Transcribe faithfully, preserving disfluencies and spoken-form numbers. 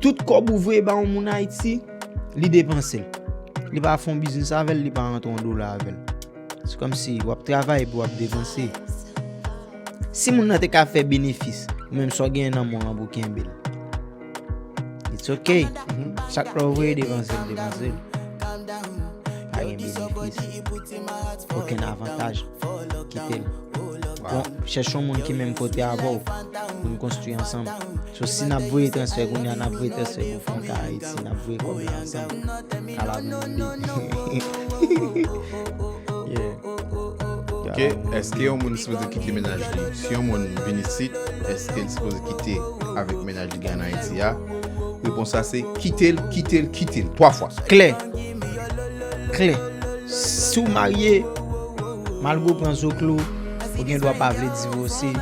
Tout kòb ou voye ba yon moun Ayiti, li depanse l. Li pa fè yon biznis avè l, li pa rantre yon dola avè l. Se kòmsi w ap travay epi w ap depanse. Si moun nan te ka fè benefis, ou menm sa w genyen nan men w lan pou kenbe l. It's ok. Chak lè w voye depanse l, depanse l. Pa gen benefis. Okenn avantaj. Kite l. Bon, chèche yon moun ki menm kote avè w pou n konstwi ansanm. So, si n ap voye transfè kounye a, n ap voye transfè pou fè yon ka Ayiti, n ap voye kòb la ansanm. Ala pou nou li. Yeah. Ok, èske yon moun sipoze kite mennaj li? Si yon moun vin isit, èske l sipoze kite avèk mennaj li gen ann Ayiti a? Repons la se kite l, kite l, kite l. Twa fwa. Klè. Klè. Si w marye, malgre w pran zoklo, ou gen dwa pa vle divòse.